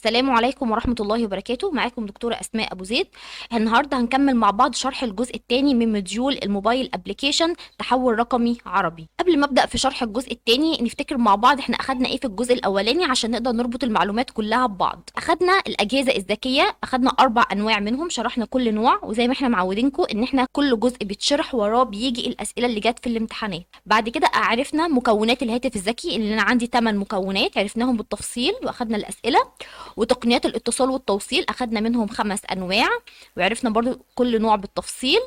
السلام عليكم ورحمة الله وبركاته. معاكم دكتورة أسماء أبو زيد. النهاردة هنكمل مع بعض شرح الجزء الثاني من module ال mobile application تحول رقمي عربي. قبل ما أبدأ في شرح الجزء الثاني نفتكر مع بعض احنا أخدنا ايه في الجزء الأولاني عشان نقدر نربط المعلومات كلها ببعض. أخدنا الأجهزة الذكية، أخدنا 4 أنواع منهم، شرحنا كل نوع، وزي ما احنا معودينكم إن احنا كل جزء بيتشرح وراه بيجي الأسئلة اللي جت في الامتحانات. بعد كده عرفنا مكونات الهاتف الذكي اللي أنا عندي 8 مكونات عرفناهم بالتفصيل وأخدنا الأسئلة، وتقنيات الاتصال والتوصيل اخدنا منهم 5 انواع وعرفنا برضو كل نوع بالتفصيل.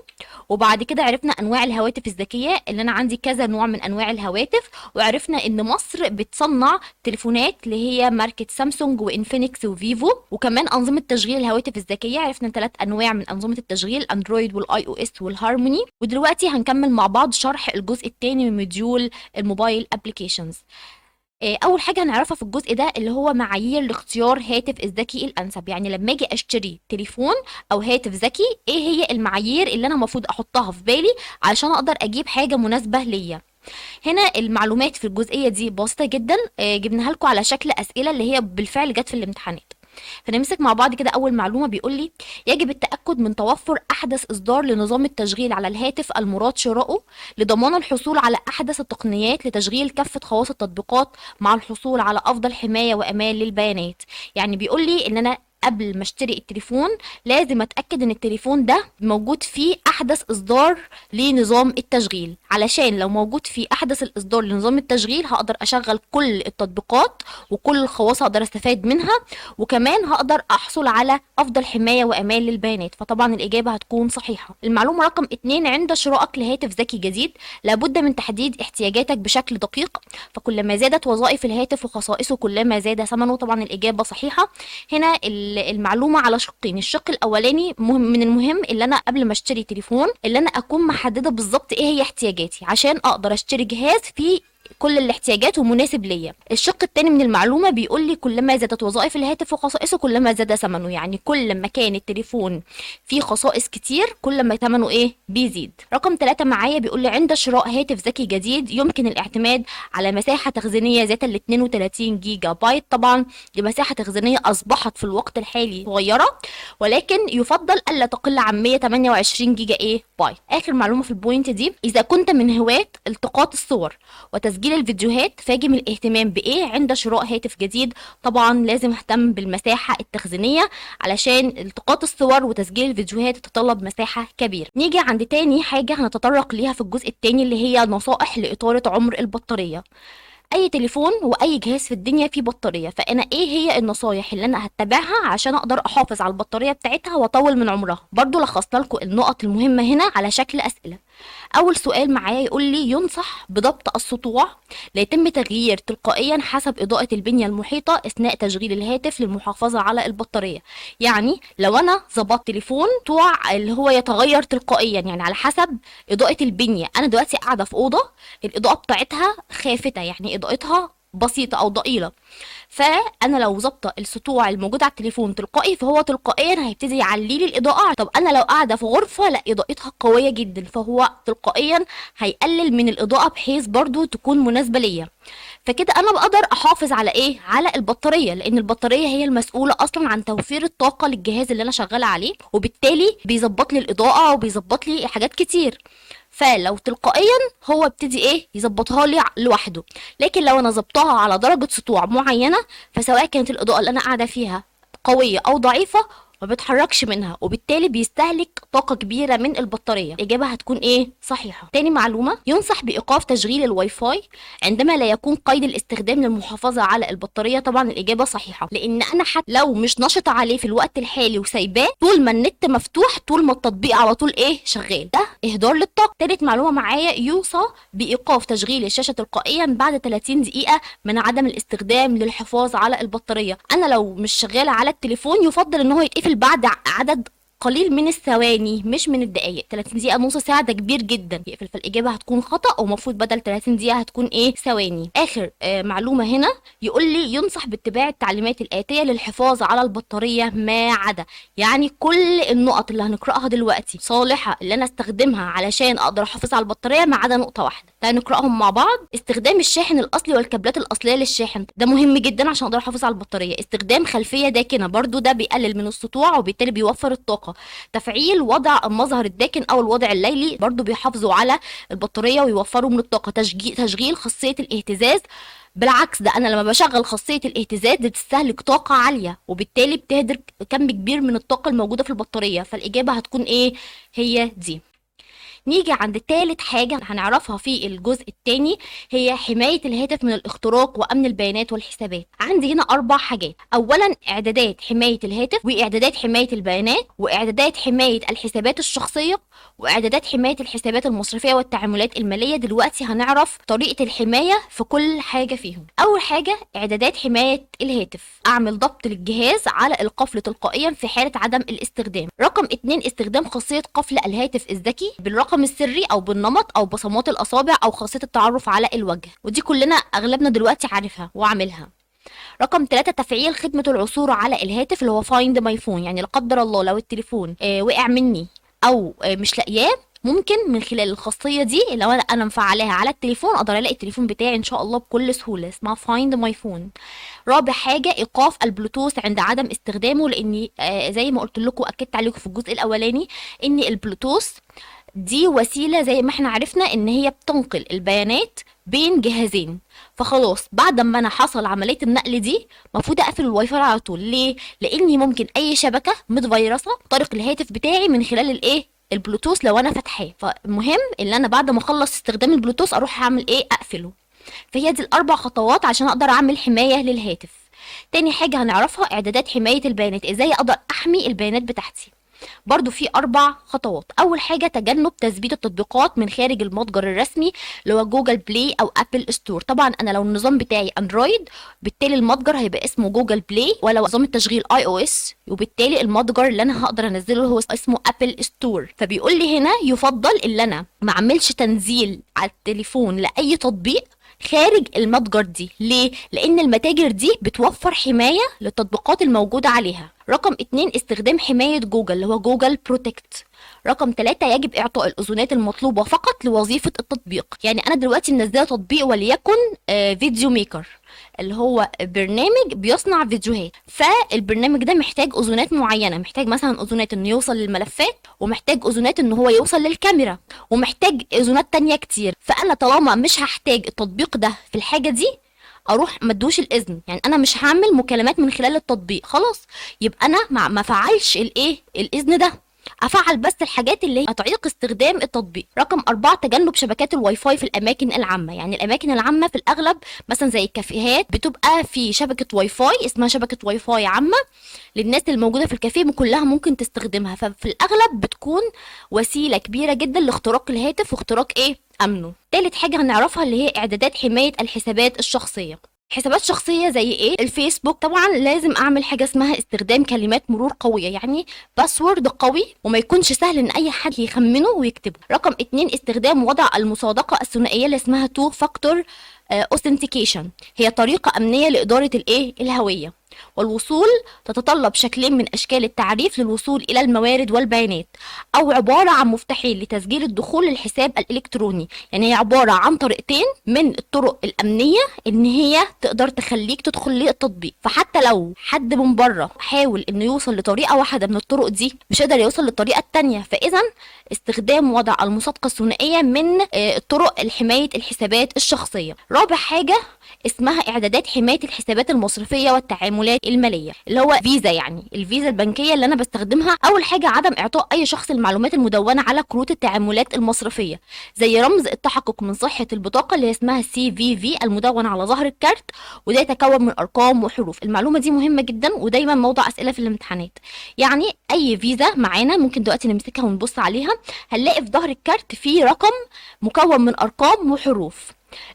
وبعد كده عرفنا انواع الهواتف الذكية اللي انا عندي كذا نوع من انواع الهواتف، وعرفنا ان مصر بتصنع تليفونات اللي هي ماركة سامسونج وانفينكس وفيفو، وكمان انظمة تشغيل الهواتف الذكية عرفنا 3 انواع من انظمة التشغيل، اندرويد وال iOS والهارموني. ودلوقتي هنكمل مع بعض شرح الجزء الثاني من module ال mobile applications. اول حاجة هنعرفها في الجزء ده اللي هو معايير لاختيار هاتف الذكي الانسب. يعني لما اجي اشتري تليفون او هاتف ذكي ايه هي المعايير اللي انا المفروض احطها في بالي علشان اقدر اجيب حاجة مناسبة ليا. هنا المعلومات في الجزئية دي بسيطة جدا، جبناها لكم على شكل اسئلة اللي هي بالفعل جت في الامتحانات. فنمسك مع بعض كده. اول معلومة بيقول لي يجب التاكد من توفر احدث اصدار لنظام التشغيل على الهاتف المراد شراؤه لضمان الحصول على احدث التقنيات لتشغيل كافة خواص التطبيقات مع الحصول على افضل حماية وامان للبيانات. يعني بيقول لي ان انا قبل ما اشتري التليفون لازم اتاكد ان التليفون ده موجود فيه احدث اصدار لنظام التشغيل، علشان لو موجود فيه احدث الاصدار لنظام التشغيل هقدر اشغل كل التطبيقات وكل الخواص هقدر استفاد منها، وكمان هقدر احصل على افضل حماية وامان للبيانات. فطبعا الاجابة هتكون صحيحه. المعلومة رقم 2، عند شرائك لهاتف ذكي جديد لابد من تحديد احتياجاتك بشكل دقيق، فكلما زادت وظائف الهاتف وخصائصه كلما زاد ثمنه. طبعا الاجابة صحيحه. هنا المعلومة على شقين. الشق الاولاني مهم، من المهم اللي انا قبل ما اشتري تليفون اللي انا اكون محددة بالظبط ايه هي احتياجاتي عشان اقدر اشتري جهاز فيه كل الاحتياجات ومناسب ليا. الشق الثاني من المعلومة بيقول لي كلما زادت وظائف الهاتف وخصائصه كلما زاد ثمنه، يعني كل ما كان التليفون فيه خصائص كتير كل ما ثمنه ايه بيزيد. رقم 3 معايا بيقول لي عند شراء هاتف ذكي جديد يمكن الاعتماد على مساحة تخزينيه ذات ال 32 جيجا بايت. طبعا دي مساحة تخزينيه اصبحت في الوقت الحالي صغيرة، ولكن يفضل الا تقل عن 128 جيجا ايه بايت. اخر معلومة في ال point دي، اذا كنت من هواة التقاط الصور وتسجيل الفيديوهات فيجب الاهتمام بايه عند شراء هاتف جديد؟ طبعا لازم اهتم بالمساحه التخزينيه علشان التقاط الصور وتسجيل الفيديوهات تتطلب مساحة كبيرة. نيجي عند تاني حاجة هنتطرق ليها في الجزء التاني اللي هي نصائح لاطاله عمر البطارية. اي تليفون واي جهاز في الدنيا فيه بطارية، فانا ايه هي النصايح اللي انا هتبعها عشان اقدر احافظ على البطارية بتاعتها واطول من عمرها؟ برضو لخصنا لكم النقط المهمة هنا على شكل اسئلة. اول سؤال معايا يقول لي ينصح بضبط السطوع ليتم تغيير تلقائيا حسب اضاءه البنية المحيطة اثناء تشغيل الهاتف للمحافظة على البطارية. يعني لو انا ظبطت تليفون سطوع اللي هو يتغير تلقائيا يعني على حسب اضاءه البنية، انا دلوقتي قاعدة في اوضة الاضاءة بتاعتها خافته يعني اضاءتها بسيطة او ضئيلة، فانا لو ظابطة السطوع الموجود على التليفون تلقائي فهو تلقائيا هيبتدي يعلي لي الاضاءة. طب انا لو قاعدة في غرفة لا اضاءتها قوية جدا فهو تلقائيا هيقلل من الاضاءة بحيث برضو تكون مناسبة ليا. فكده انا بقدر احافظ على ايه؟ على البطارية، لان البطارية هي المسؤولة اصلا عن توفير الطاقة للجهاز اللي انا شغالة عليه، وبالتالي بيظبط لي الاضاءة وبيظبط لي حاجات كتير. فلو تلقائيا هو ابتدي ايه يظبطها لي لوحده. لكن لو انا ظبطها على درجه سطوع معينة فسواء كانت الاضاءة اللي انا قاعدة فيها قوية او ضعيفة ما بيتحركش منها، وبالتالي بيستهلك طاقة كبيرة من البطارية. الإجابة هتكون إيه؟ صحيحة. تاني معلومة، ينصح بإيقاف تشغيل الواي فاي عندما لا يكون قيد الاستخدام للمحافظة على البطارية. طبعا الإجابة صحيحة، لأن أنا حتى لو مش نشطة عليه في الوقت الحالي وسايباه طول ما النت مفتوح طول ما التطبيق على طول إيه شغال، ده إهدار للطاقة. تالت معلومة معايا، يوصى بإيقاف تشغيل الشاشة تلقائيا بعد 30 دقيقة من عدم الاستخدام للحفاظ على البطارية. أنا لو مش شغالة على التليفون يفضل إن هو يتقفل بعد عدد قليل من الثواني مش من الدقائق. 30 دقيقة نص ساعة ده كبير جدا يقفل، فالاجابه هتكون خطا، ومفروض بدل 30 دقيقة هتكون ايه؟ ثواني. اخر معلومة هنا يقول لي ينصح باتباع التعليمات الاتية للحفاظ على البطارية ما عدا، يعني كل النقط اللي هنقراها دلوقتي صالحه اللي انا استخدمها علشان اقدر احافظ على البطارية ما عدا نقطة واحدة. تعالوا نقراهم مع بعض. استخدام الشاحن الاصلي والكابلات الاصلية للشاحن، ده مهم جدا عشان اقدر احافظ على البطارية. استخدام خلفية داكنه، برضو ده بيقلل من السطوع وبالتالي بيوفر الطاقة. تفعيل وضع المظهر الداكن او الوضع الليلي، برضو بيحافظوا على البطارية ويوفروا من الطاقة. تشغيل خاصية الاهتزاز، بالعكس ده انا لما بشغل خاصية الاهتزاز بتستهلك طاقة عالية وبالتالي بتهدر كم كبير من الطاقة الموجودة في البطارية، فالاجابه هتكون ايه؟ هي دي. نيجي عند تالت حاجة هنعرفها في الجزء الثاني، هي حماية الهاتف من الاختراق وأمن البيانات والحسابات. عندي هنا 4 حاجات. أولا إعدادات حماية الهاتف، وإعدادات حماية البيانات، وإعدادات حماية الحسابات الشخصية، وإعدادات حماية الحسابات المصرفية والتعاملات المالية. دلوقتي هنعرف طريقة الحماية في كل حاجة فيهم. أول حاجة إعدادات حماية الهاتف، أعمل ضبط للجهاز على القفل تلقائيا في حالة عدم الاستخدام. رقم 2 استخدام خاصية قفل الهاتف الذكي بالرقم السري او بالنمط او بصمات الاصابع او خاصية التعرف على الوجه، ودي كلنا اغلبنا دلوقتي عارفها وعاملها. رقم 3 تفعيل خدمة العثور على الهاتف اللي هو find my phone، يعني لا قدر الله لو التليفون وقع مني او مش لاقياه، ممكن من خلال الخاصية دي لو انا مفعلاها على التليفون اقدر الاقي التليفون بتاعي ان شاء الله بكل سهولة، اسمها find my phone. رابع حاجة ايقاف البلوتوث عند عدم استخدامه، لاني زي ما قلت لكم واكدت عليكم في الجزء الاولاني ان البلوتوث دي وسيلة زي ما احنا عرفنا ان هي بتنقل البيانات بين جهازين، فخلاص بعد ما انا حصل عملية النقل دي المفروض اقفل الواي فاي على طول. ليه؟ لاني ممكن اي شبكة متفيرسه تخترق الهاتف بتاعي من خلال الايه؟ البلوتوث لو انا فاتحاه. فالمهم ان انا بعد ما اخلص استخدام البلوتوث اروح اعمل ايه؟ اقفله. فهي دي ال4 خطوات عشان اقدر اعمل حماية للهاتف. تاني حاجة هنعرفها اعدادات حماية البيانات، ازاي اقدر احمي البيانات بتاعتي. برضو في 4 خطوات. اول حاجة تجنب تثبيت التطبيقات من خارج المتجر الرسمي اللي هو Google Play او Apple Store. طبعا انا لو النظام بتاعي اندرويد بالتالي المتجر هيبقى اسمه Google Play، ولو نظام التشغيل iOS وبالتالي المتجر اللي انا هقدر انزله هو اسمه Apple Store. فبيقول لي هنا يفضل ان انا ما اعملش تنزيل على التليفون لاي تطبيق خارج المتجر دي. ليه؟ لان المتاجر دي بتوفر حماية للتطبيقات الموجودة عليها. رقم 2 استخدام حماية جوجل اللي هو Google Protect. رقم 3 يجب اعطاء الاذونات المطلوبة فقط لوظيفة التطبيق. يعني انا دلوقتي منزله تطبيق وليكن Video Maker اللي هو برنامج بيصنع فيديوهات، فالبرنامج ده محتاج اذونات معينة، محتاج مثلا اذونات انه يوصل للملفات، ومحتاج اذونات ان هو يوصل للكاميرا، ومحتاج اذونات تانية كتير. فانا طالما مش هحتاج التطبيق ده في الحاجة دي اروح ما ادوش الاذن، يعني انا مش هعمل مكالمات من خلال التطبيق خلاص، يبقى انا ما فعلش الايه الاذن ده، افعل بس الحاجات اللي هي هتعيق استخدام التطبيق. رقم 4 تجنب شبكات الواي فاي في الاماكن العامة. يعني الاماكن العامة في الاغلب مثلا زي الكافيهات بتبقى في شبكة واي فاي اسمها شبكة واي فاي عامة للناس اللي موجودة في الكافيه كلها ممكن تستخدمها، ففي الاغلب بتكون وسيلة كبيرة جدا لاختراق الهاتف واختراق ايه امنه. تالت حاجة هنعرفها اللي هي اعدادات حماية الحسابات الشخصية. حسابات شخصية زي ايه؟ الفيسبوك. طبعا لازم اعمل حاجة اسمها استخدام كلمات مرور قوية، يعني password قوي وما يكونش سهل ان اي حد يخمنه ويكتبه. رقم 2 استخدام وضع المصادقة الثنائية اللي اسمها 2 factor authentication، هي طريقة امنية لادارة الايه الهوية والوصول، تتطلب شكلين من اشكال التعريف للوصول الى الموارد والبيانات، او عبارة عن مفتاحين لتسجيل الدخول للحساب الالكتروني. يعني هي عبارة عن طريقتين من الطرق الامنية ان هي تقدر تخليك تدخل للتطبيق، فحتى لو حد من بره حاول انه يوصل لطريقه واحدة من الطرق دي مش هيقدر يوصل للطريقة الثانية. فاذا استخدام وضع المصادقة الثنائية من طرق حماية الحسابات الشخصية. رابع حاجة اسمها اعدادات حماية الحسابات المصرفية والتعاملات المالية اللي هو فيزا، يعني الفيزا البنكية اللي انا بستخدمها. اول حاجة عدم اعطاء اي شخص المعلومات المدونة على كروت التعاملات المصرفية، زي رمز التحقق من صحة البطاقة اللي اسمها CVV المدون على ظهر الكارت، وده يتكون من ارقام وحروف. المعلومة دي مهمة جدا ودايما موضع اسئلة في الامتحانات. يعني اي فيزا معانا ممكن دلوقتي نمسكها ونبص عليها، هنلاقي في ظهر الكارت في رقم مكون من ارقام وحروف.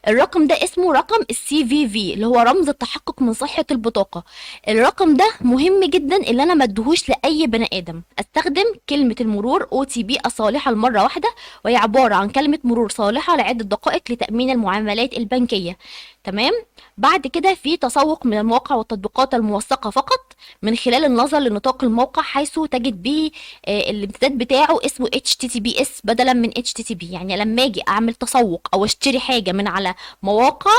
الرقم ده اسمه رقم ال CVV اللي هو رمز التحقق من صحة البطاقة. الرقم ده مهم جدا اللي انا ما اديهوش لاي بني ادم. استخدم كلمة المرور OTP الصالحة لمرة واحدة، وهي عبارة عن كلمة مرور صالحة لعدة دقائق لتأمين المعاملات البنكية. تمام. بعد كده في تسوق من المواقع والتطبيقات الموثقة فقط من خلال النظر لنطاق الموقع، حيث تجد به الامتداد بتاعه اسمه HTTPS بدلا من HTTP. يعني لما اجي اعمل تسوق او اشتري حاجة من على مواقع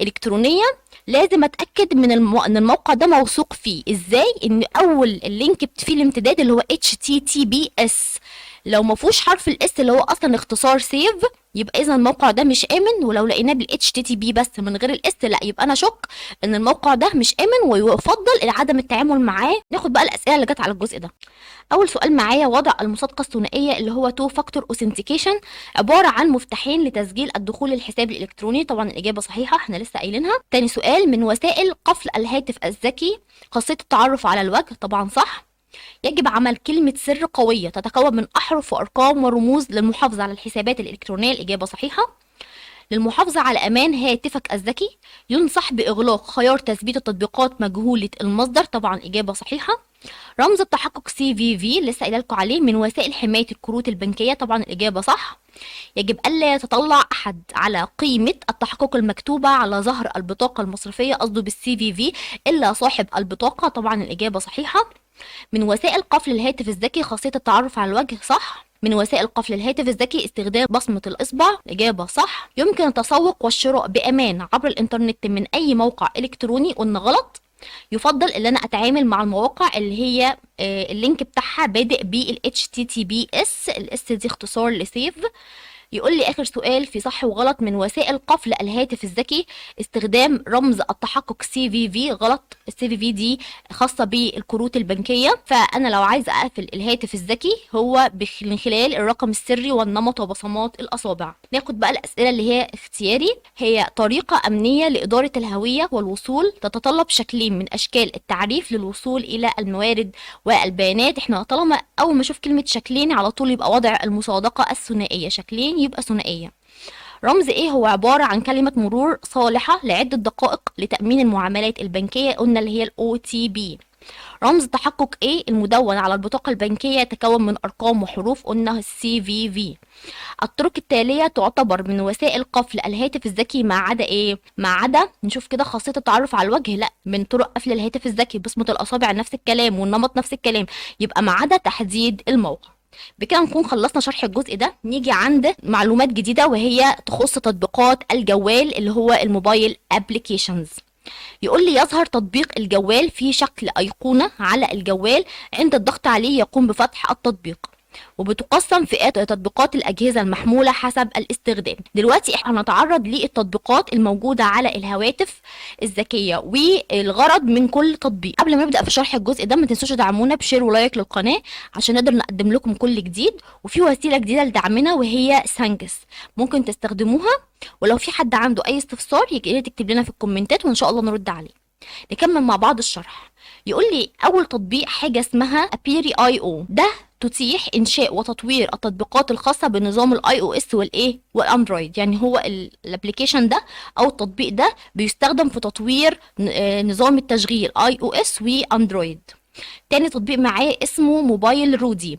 الكترونية لازم اتاكد من ان الموقع ده موثوق فيه. ازاي؟ ان اول ال link فيه الامتداد اللي هو HTTPS، لو ما فيهوش حرف ال S اللي هو اصلا اختصار safe يبقى اذا الموقع ده مش امن. ولو لقيناه بال HTTP بس من غير ال S لا، يبقى انا اشك ان الموقع ده مش امن ويفضل عدم التعامل معاه. ناخد بقى الاسئلة اللي جت على الجزء ده. اول سؤال معايا، وضع المصادقة الثنائية اللي هو two factor authentication عبارة عن مفتاحين لتسجيل الدخول للحساب الالكتروني. طبعا الاجابة صحيحه، احنا لسه قايلينها. تاني سؤال، من وسائل قفل الهاتف الذكي خاصية التعرف على الوجه. طبعا صح. يجب عمل كلمة سر قوية تتكون من أحرف وأرقام ورموز للمحافظة على الحسابات الإلكترونية. الإجابة صحيحة. للمحافظة على أمان هاتفك الذكي ينصح بإغلاق خيار تثبيت التطبيقات مجهولة المصدر. طبعا إجابة صحيحة. رمز التحقق CVV لسه قايله لكم عليه من وسائل حماية الكروت البنكية. طبعا الإجابة صح. يجب ألا يتطلع أحد على قيمة التحقق المكتوبة على ظهر البطاقة المصرفية، قصده بال CVV، إلا صاحب البطاقة. طبعا الإجابة صحيحة. من وسائل قفل الهاتف الذكي خاصية التعرف على الوجه. صح. من وسائل قفل الهاتف الذكي استخدام بصمة الإصبع. إجابة صح. يمكن التسوق والشراء بأمان عبر الإنترنت من أي موقع إلكتروني. قلنا غلط. يفضل ان انا اتعامل مع المواقع اللي هي ال link بتاعها بادئ بال HTTPS، ال S دي اختصار ل safe. يقول لي اخر سؤال في صح وغلط، من وسائل قفل الهاتف الذكي استخدام رمز التحقق CVV. غلط، ال CVV دي خاصة بالكروت البنكية، فانا لو عايزه اقفل الهاتف الذكي هو من خلال الرقم السري والنمط وبصمات الاصابع. ناخد بقى الاسئلة اللي هي اختياري. هي طريقه امنية لادارة الهوية والوصول تتطلب شكلين من اشكال التعريف للوصول الى الموارد والبيانات. احنا طالما اول ما اشوف كلمة شكلين على طول يبقى وضع المصادقة الثنائية، شكلين يبقى ثنائية. رمز ايه هو عبارة عن كلمة مرور صالحة لعدة دقائق لتأمين المعاملات البنكية، قلنا اللي هي ال OTP. رمز تحقق ايه المدون على البطاقة البنكية يتكون من ارقام وحروف، قلنا ال CVV. الطرق التالية تعتبر من وسائل قفل الهاتف الذكي ما عدا ايه؟ ما عدا نشوف كده خاصية التعرف على الوجه، لا، من طرق قفل الهاتف الذكي، بصمة الأصابع نفس الكلام، والنمط نفس الكلام، يبقى ما عدا تحديد الموقع. بكده نكون خلصنا شرح الجزء ده. نيجي عند معلومات جديدة وهي تخص تطبيقات الجوال اللي هو ال mobile applications. يقول لي يظهر تطبيق الجوال في شكل أيقونة على الجوال، عند الضغط عليه يقوم بفتح التطبيق. وبتقسم فئات تطبيقات الأجهزة المحمولة حسب الاستخدام. دلوقتي احنا هنتعرض للتطبيقات الموجودة على الهواتف الذكية والغرض من كل تطبيق. قبل ما نبدأ في شرح الجزء ده ما تنسوش تدعمونا ب share و like للقناة عشان نقدر نقدم لكم كل جديد. وفي وسيلة جديدة لدعمنا وهي Thanks، ممكن تستخدموها. ولو في حد عنده أي استفسار يا ريت يكتب لنا في الكومنتات وإن شاء الله نرد عليه. نكمل مع بعض الشرح. يقول لي أول تطبيق حاجة اسمها Appery IO، ده تتيح إنشاء وتطوير التطبيقات الخاصة بنظام ال iOS والايه والاندرويد. يعني هو ال application ده او التطبيق ده بيستخدم في تطوير نظام التشغيل iOS واندرويد. تاني تطبيق معايا اسمه Mobile Rudy،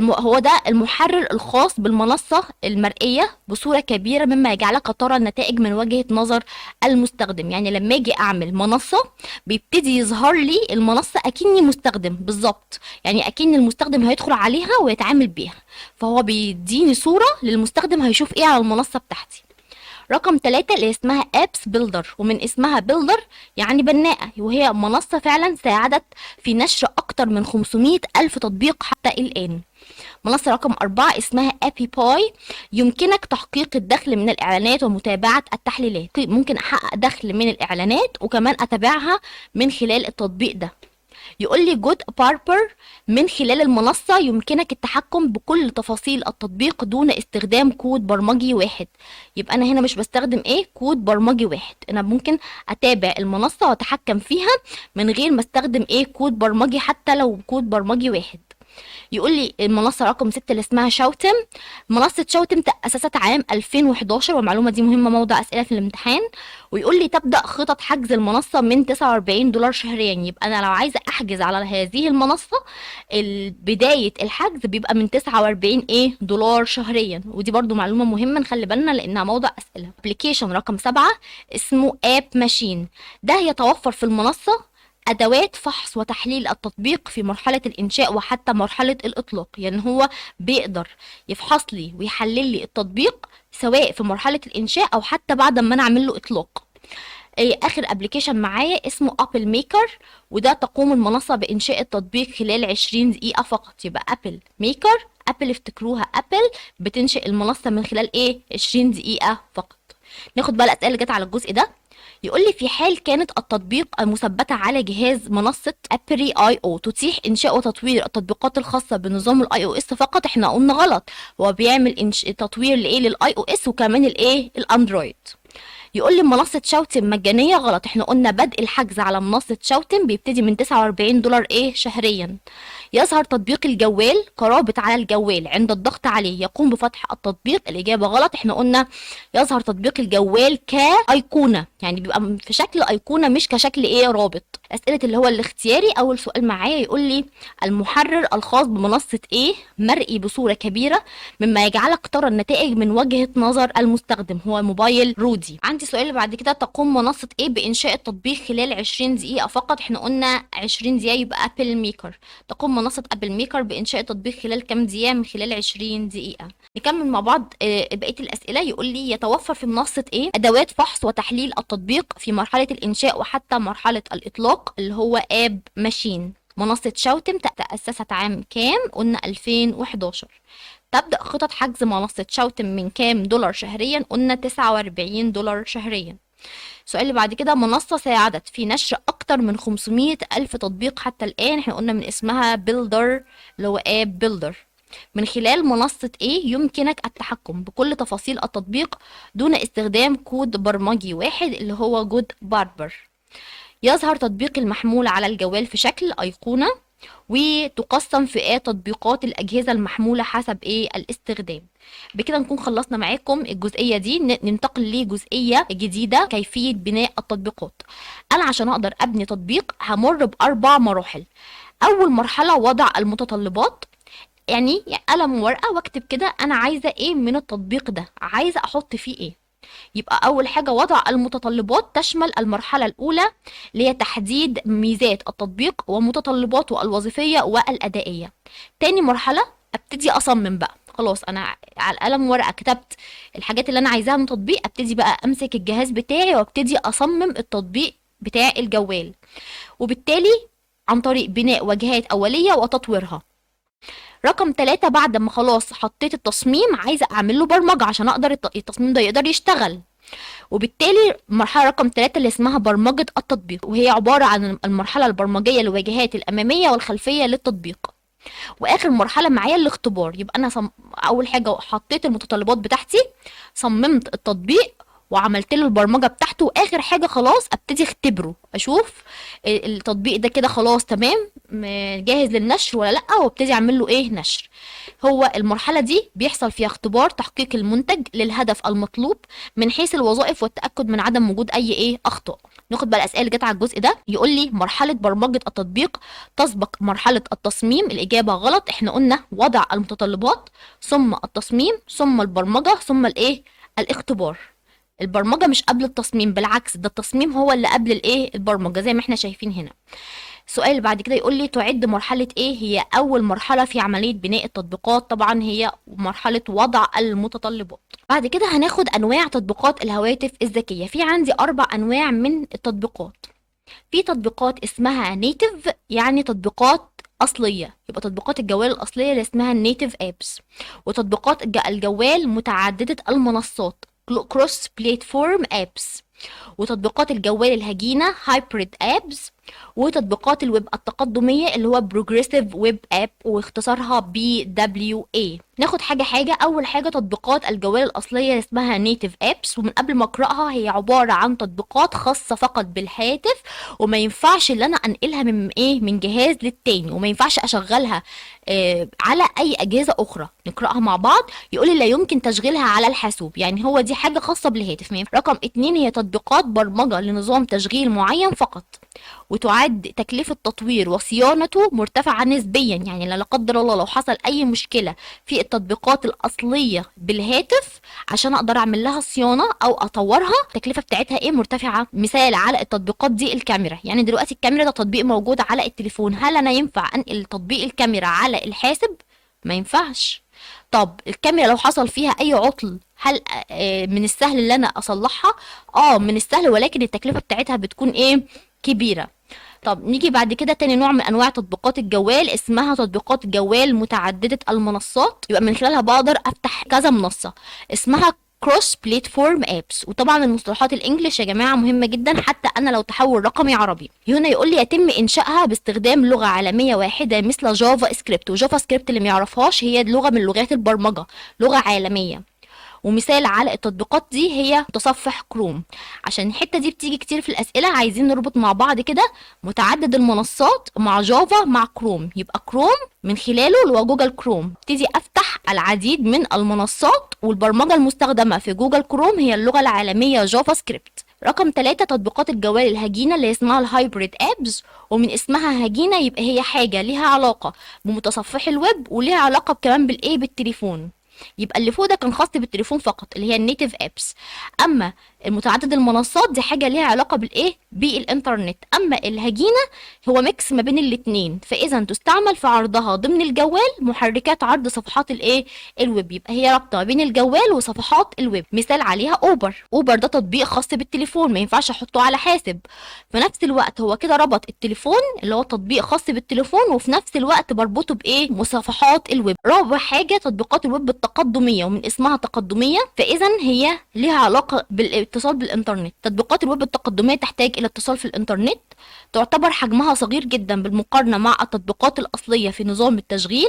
هو ده المحرر الخاص بالمنصة المرئية بصورة كبيرة، مما يجعلك ترى النتائج من وجهة نظر المستخدم. يعني لما اجي اعمل منصة بيبتدي يظهر لي المنصة اكني مستخدم بالظبط، يعني اكن المستخدم هيدخل عليها ويتعامل بيها، فهو بيديني صورة للمستخدم هيشوف ايه على المنصة بتاعتي. رقم 3 اللي اسمها Apps Builder، ومن اسمها builder يعني بناءة، وهي منصة فعلا ساعدت في نشر أكتر من 500 ألف تطبيق حتى الآن. منصة رقم 4 اسمها Appy Pie، يمكنك تحقيق الدخل من الإعلانات ومتابعة التحليلات. ممكن أحقق دخل من الإعلانات وكمان أتابعها من خلال التطبيق ده. يقول لي GoodBarber، من خلال المنصة يمكنك التحكم بكل تفاصيل التطبيق دون استخدام كود برمجي واحد. يبقى أنا هنا مش بستخدم إيه كود برمجي واحد، أنا ممكن أتابع المنصة وأتحكم فيها من غير ما استخدم إيه كود برمجي، حتى لو كود برمجي واحد. يقول لي المنصة رقم 6 اللي اسمها شاوتم. منصة شاوتم تأسست عام 2011، والمعلومة دي مهمة موضع أسئلة في الامتحان. ويقول لي تبدأ خطط حجز المنصة من $49 شهريا. يبقى أنا لو عايزة أحجز على هذه المنصة بداية الحجز بيبقى من 49 ايه دولار شهريا، ودي برضو معلومة مهمة نخلي بالنا لأنها موضع أسئلة. application رقم 7 اسمه App Machine. ده يتوفر في المنصة أدوات فحص وتحليل التطبيق في مرحلة الإنشاء وحتى مرحلة الإطلاق. يعني هو بيقدر يفحص لي ويحلل لي التطبيق سواء في مرحلة الإنشاء أو حتى بعد ما أنا أعمل له إطلاق. آخر application معايا اسمه Apple Maker، وده تقوم المنصة بإنشاء التطبيق خلال 20 دقيقة فقط. يبقى Apple Maker، Apple افتكروها Apple بتنشئ المنصة من خلال ايه 20 دقيقة فقط. ناخد بقى الأسئلة اللي جت على الجزء ده. يقول لي في حال كانت التطبيق المثبتة على جهاز منصة Appery io تتيح إنشاء وتطوير التطبيقات الخاصة بنظام ال iOS فقط. احنا قلنا غلط، هو بيعمل تطوير لايه؟ لل iOS وكمان الايه ال Android. يقول لي منصة شاوتم مجانية، غلط، احنا قلنا بدء الحجز على منصة شاوتم بيبتدي من $49 ايه شهريا. يظهر تطبيق الجوال كرابط على الجوال عند الضغط عليه يقوم بفتح التطبيق. الإجابة غلط، احنا قلنا يظهر تطبيق الجوال كأيقونة، يعني بيبقى في شكل أيقونة مش كشكل ايه رابط. أسئلة اللي هو الاختياري. أول سؤال معايا يقول لي المحرر الخاص بمنصة ايه مرئي بصورة كبيرة مما يجعلك ترى النتائج من وجهة نظر المستخدم، هو Mobile Rudy. عندي سؤال اللي بعد كده، تقوم منصة ايه بإنشاء التطبيق خلال 20 دقيقة فقط. احنا قلنا 20 دقيقة يبقى Apple Maker. تقوم منصة Apple Maker بإنشاء التطبيق خلال كام دقيقة؟ من خلال 20 دقيقة. نكمل مع بعض بقية الأسئلة. يقول لي يتوفر في منصة ايه أدوات فحص وتحليل التطبيق في مرحلة الإنشاء وحتى مرحلة الإطلاق، اللي هو App Machine. منصة شاوتم تأسست عام كام؟ قلنا 2011. تبدأ خطط حجز منصة شاوتم من كام دولار شهريا؟ قلنا $49 شهريا. السؤال اللي بعد كده، منصة ساعدت في نشر أكتر من 500 ألف تطبيق حتى الآن، احنا قلنا من اسمها Builder اللي هو App Builder. من خلال منصة ايه يمكنك التحكم بكل تفاصيل التطبيق دون استخدام كود برمجي واحد، اللي هو GoodBarber. يظهر تطبيق المحمول على الجوال في شكل أيقونة، وتقسم فئات تطبيقات الأجهزة المحمولة حسب ايه الاستخدام. بكده نكون خلصنا معاكم الجزئية دي. ننتقل لجزئية جديدة، كيفية بناء التطبيقات. أنا عشان أقدر أبني تطبيق همر بأربع مراحل. أول مرحلة وضع المتطلبات، يعني قلم وورقة واكتب كده أنا عايزة ايه من التطبيق ده، عايزة أحط فيه ايه. يبقى أول حاجة وضع المتطلبات تشمل المرحلة الأولى اللي هي تحديد ميزات التطبيق ومتطلباته الوظيفية والأدائية. تاني مرحلة أبتدي أصمم بقى، خلاص أنا على القلم ورقة كتبت الحاجات اللي أنا عايزاها من التطبيق، أبتدي بقى أمسك الجهاز بتاعي وأبتدي أصمم التطبيق بتاع الجوال، وبالتالي عن طريق بناء واجهات أولية وتطويرها. رقم 3 بعد ما خلاص حطيت التصميم عايزة أعمل له برمجة عشان أقدر التصميم ده يقدر يشتغل، وبالتالي مرحلة رقم 3 اللي اسمها برمجة التطبيق، وهي عبارة عن المرحلة البرمجية للواجهات الأمامية والخلفية للتطبيق. وآخر مرحلة معايا الاختبار. يبقى أنا أول حاجة حطيت المتطلبات بتاعتي، صممت التطبيق وعملت له البرمجة بتاعته، وآخر حاجة خلاص أبتدي اختبره، أشوف التطبيق ده كده خلاص تمام جاهز للنشر ولا لأ، وابتدي أعمل له إيه نشر. هو المرحلة دي بيحصل فيها اختبار تحقيق المنتج للهدف المطلوب من حيث الوظائف والتأكد من عدم وجود أي إيه أخطاء. ناخد بقى الأسئلة اللي جت على الجزء ده. يقول لي مرحلة برمجة التطبيق تسبق مرحلة التصميم. الإجابة غلط، إحنا قلنا وضع المتطلبات ثم التصميم ثم البرمجة ثم الإيه الاختبار. البرمجة مش قبل التصميم، بالعكس ده التصميم هو اللي قبل الإيه البرمجة زي ما إحنا شايفين هنا. السؤال اللي بعد كده يقول لي تعد مرحلة إيه هي أول مرحلة في عملية بناء التطبيقات؟ طبعا هي مرحلة وضع المتطلبات. بعد كده هناخد أنواع تطبيقات الهواتف الذكية. في عندي 4 أنواع من التطبيقات. في تطبيقات اسمها native، يعني تطبيقات أصلية، يبقى تطبيقات الجوال الأصلية اللي اسمها ال native apps، وتطبيقات الجوال متعددة المنصات cross platform apps، وتطبيقات الجوال الهجينة hybrid apps، وتطبيقات الويب التقدمية اللي هو progressive web app واختصارها PWA. ناخد حاجة حاجة. أول حاجة تطبيقات الجوال الأصلية اسمها native apps، ومن قبل ما أقرأها هي عبارة عن تطبيقات خاصة فقط بالهاتف، وما ينفعش اللي أنا أنقلها من إيه، من جهاز للتاني، وما ينفعش أشغلها على أي أجهزة أخرى. نقرأها مع بعض. يقول لي لا يمكن تشغيلها على الحاسوب، يعني هو دي حاجة خاصة بالهاتف. رقم 2 هي تطبيقات برمجة لنظام تشغيل معين فقط، وتعد تكلفة تطوير وصيانته مرتفعة نسبيا، يعني لا قدر الله لو حصل أي مشكلة في التطبيقات الأصلية بالهاتف عشان أقدر أعمل لها صيانة أو أطورها التكلفة بتاعتها إيه، مرتفعة. مثال على التطبيقات دي الكاميرا، يعني دلوقتي الكاميرا ده تطبيق موجود على التليفون، هل أنا ينفع أنقل تطبيق الكاميرا على الحاسب؟ ما ينفعش. طب الكاميرا لو حصل فيها أي عطل هل من السهل اللي أنا أصلحها؟ من السهل، ولكن التكلفة بتاعتها بتكون إيه، كبيرة. طب نيجي بعد كده تاني نوع من انواع تطبيقات الجوال اسمها تطبيقات جوال متعددة المنصات، يبقى من خلالها بقدر افتح كذا منصة، اسمها cross platform apps. وطبعا المصطلحات ال English يا جماعة مهمة جدا حتى انا لو تحول رقمي عربي. هنا يقول لي يتم انشائها باستخدام لغة عالمية واحدة مثل JavaScript، و JavaScript اللي ما يعرفهاش هي لغة من لغات البرمجة، لغة عالمية. ومثال على التطبيقات دي هي متصفح كروم. عشان الحتة دي بتيجي كتير في الأسئلة، عايزين نربط مع بعض كده متعدد المنصات مع جافا مع كروم، يبقى كروم من خلاله اللي هو جوجل كروم ابتدي افتح العديد من المنصات، والبرمجة المستخدمة في جوجل كروم هي اللغة العالمية JavaScript. رقم 3 تطبيقات الجوال الهجينة اللي اسمها ال hybrid apps، ومن اسمها هجينة يبقى هي حاجة ليها علاقة بمتصفح الويب وليها علاقة كمان بالايه، بالتليفون. يبقى اللي فوق ده كان خاص بالتليفون فقط اللي هي ال native apps، اما المتعدد المنصات دي حاجة ليها علاقة بالايه، بالانترنت. اما الهجينه هو mix ما بين الاتنين، فاذا تستعمل في عرضها ضمن الجوال محركات عرض صفحات الايه، الويب، يبقى هي رابطه ما بين الجوال وصفحات الويب. مثال عليها اوبر، اوبر ده تطبيق خاص بالتليفون ما ينفعش احطه على حاسب، في نفس الوقت هو كده ربط التليفون اللي هو تطبيق خاص بالتليفون وفي نفس الوقت بربطه بايه، مصفحات الويب. رابع حاجة تطبيقات الويب التقدمية، ومن اسمها تقدميه فاذا هي ليها علاقة بالاتصال بالانترنت. تطبيقات الويب التقدمية تحتاج الى اتصال في الانترنت، تعتبر حجمها صغير جدا بالمقارنة مع التطبيقات الاصلية في نظام التشغيل.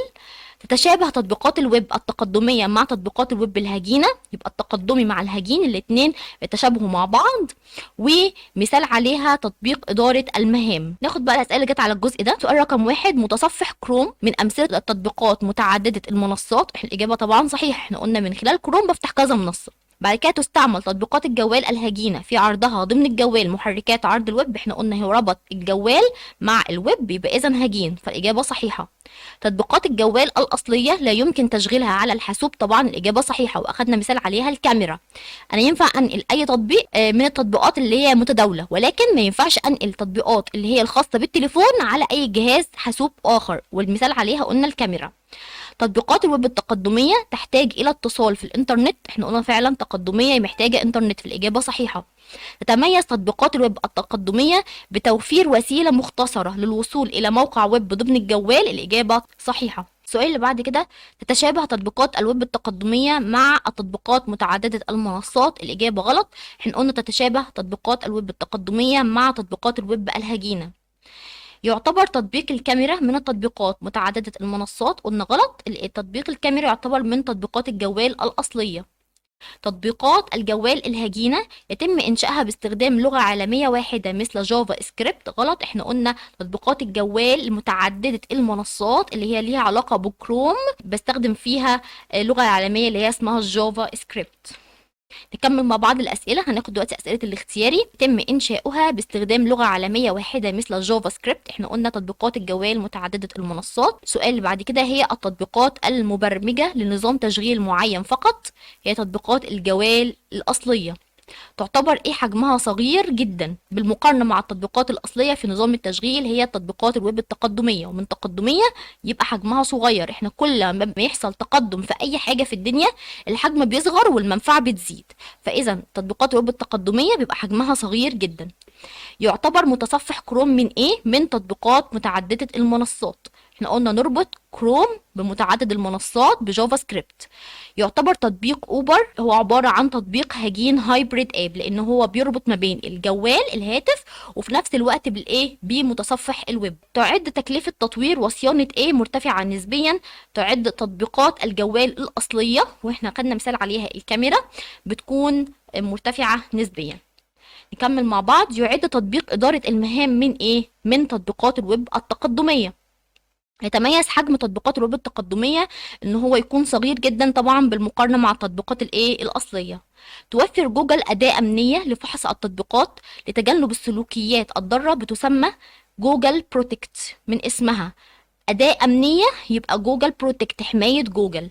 تتشابه تطبيقات الويب التقدمية مع تطبيقات الويب الهجينه، يبقى التقدمي مع الهجين الاثنين يتشابهوا مع بعض. ومثال عليها تطبيق ادارة المهام. ناخد بقى الاسئلة اللي جت على الجزء ده. سؤال رقم 1، متصفح كروم من امثلة التطبيقات متعددة المنصات. الاجابة طبعا صحيح، احنا قلنا من خلال كروم بفتح كذا منصة. بعد كده تستعمل تطبيقات الجوال الهجينة في عرضها ضمن الجوال محركات عرض الويب، احنا قلنا هو ربط الجوال مع الويب يبقى اذا هجين، فالإجابة صحيحة. تطبيقات الجوال الأصلية لا يمكن تشغيلها على الحاسوب، طبعا الإجابة صحيحة وأخدنا مثال عليها الكاميرا. أنا ينفع أنقل أي تطبيق من التطبيقات اللي هي متداولة، ولكن ما ينفعش أنقل تطبيقات اللي هي الخاصة بالتليفون على أي جهاز حاسوب آخر، والمثال عليها قلنا الكاميرا. تطبيقات الويب التقدمية تحتاج إلى اتصال في الإنترنت، احنا قلنا فعلا تقدمية محتاجة إنترنت، في الإجابة صحيحة. تتميز تطبيقات الويب التقدمية بتوفير وسيلة مختصرة للوصول إلى موقع ويب ضمن الجوال، الإجابة صحيحة. السؤال اللي بعد كده، تتشابه تطبيقات الويب التقدمية مع التطبيقات متعددة المنصات، الإجابة غلط، احنا قلنا تتشابه تطبيقات الويب التقدمية مع تطبيقات الويب الهجينة. يعتبر تطبيق الكاميرا من التطبيقات متعددة المنصات، قلنا غلط، تطبيق الكاميرا يعتبر من تطبيقات الجوال الأصلية. تطبيقات الجوال الهجينة يتم إنشائها باستخدام لغة عالمية واحدة مثل JavaScript، غلط، احنا قلنا تطبيقات الجوال المتعددة المنصات اللي هي ليها علاقة بكروم بستخدم فيها لغة عالمية اللي هي اسمها ال JavaScript. نكمل مع بعض الأسئلة، هناخد دلوقتي أسئلة الاختياري. تم إنشاؤها باستخدام لغة عالمية واحدة مثل ال JavaScript، احنا قلنا تطبيقات الجوال متعددة المنصات. السؤال اللي بعد كده هي التطبيقات المبرمجة لنظام تشغيل معين فقط، هي تطبيقات الجوال الأصلية. تعتبر ايه حجمها صغير جدا بالمقارنة مع التطبيقات الأصلية في نظام التشغيل، هي تطبيقات الويب التقدمية، ومن تقدمية يبقى حجمها صغير. احنا كل ما بيحصل تقدم في أي حاجة في الدنيا الحجم بيصغر والمنفعة بتزيد، فإذا تطبيقات الويب التقدمية بيبقى حجمها صغير جدا. يعتبر متصفح كروم من ايه؟ من تطبيقات متعددة المنصات. احنا قلنا نربط كروم بمتعدد المنصات ب JavaScript. يعتبر تطبيق اوبر هو عبارة عن تطبيق هجين hybrid app، لان هو بيربط ما بين الجوال الهاتف وفي نفس الوقت بالايه؟ بمتصفح الويب. تعد تكلفة تطوير وصيانة ايه مرتفعة نسبيا؟ تعد تطبيقات الجوال الأصلية، واحنا خدنا مثال عليها الكاميرا، بتكون مرتفعة نسبيا. نكمل مع بعض. يعد تطبيق إدارة المهام من ايه؟ من تطبيقات الويب التقدمية. يتميز حجم تطبيقات الويب التقدمية ان هو يكون صغير جدا طبعا بالمقارنة مع التطبيقات الايه؟ الأصلية. توفر جوجل أداة أمنية لفحص التطبيقات لتجنب السلوكيات الضارة بتسمى Google Protect، من اسمها أداة أمنية يبقى Google Protect، حماية جوجل.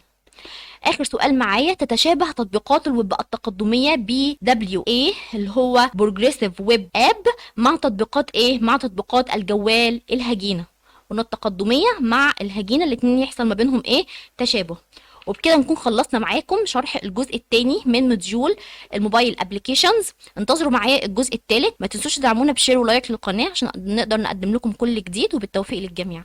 آخر سؤال معايا، تتشابه تطبيقات الويب التقدمية PWA اللي هو Progressive Web App مع تطبيقات ايه؟ مع تطبيقات الجوال الهجينة. قلنا التقدمية مع الهجينة الاتنين يحصل ما بينهم ايه؟ تشابه. وبكده نكون خلصنا معاكم شرح الجزء الثاني من module ال mobile applications. انتظروا معايا الجزء الثالث. ما تنسوش تدعمونا ب share و like للقناة عشان نقدر نقدم لكم كل جديد، وبالتوفيق للجميع.